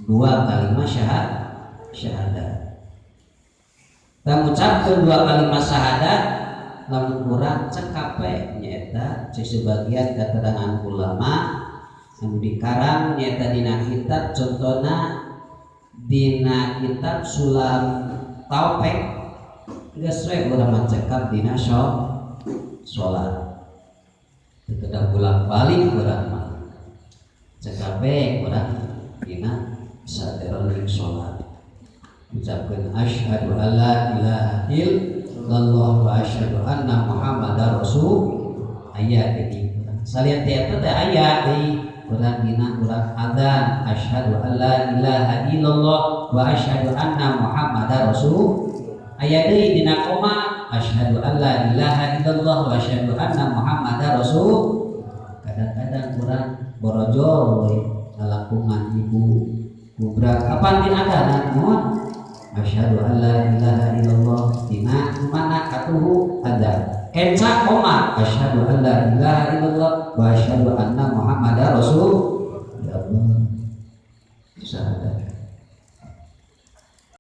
Dua kalimat syahadat. Kita ngucapkeun dua kalimat syahadat, lamun urang cekap we, nyaeta cek sebagian keterangan ulama anu dikarang, nyaeta dina kitab, contohna dina kitab Sulam Taufik, geus we urang mah cekap dina salat, teu kedah bolak-balik. Urang mah cekap we, urang dina sateroning salat ucapkeun asyhadu alla ilaha illallah wa asyhadu anna muhammadar rasul. Aya deui salian ti eta teh, aya deui urang dina urang adzan asyhadu alla ilaha illallah wa asyhadu anna muhammadar rasul. Aya deui dina qomat asyhadu alla ilaha illallah wa asyhadu anna muhammadar rasul. Kadang-kadang urang borojol we ngalangkungan ibu kubra, kapan di adzan mohon asyhadu alla ilaha illallah, dina mana katuhu adzan, kenca qomat asyhadu alla ilaha illallah wa asyhadu anna muhammadar rasul. Ya Allah, syahadat.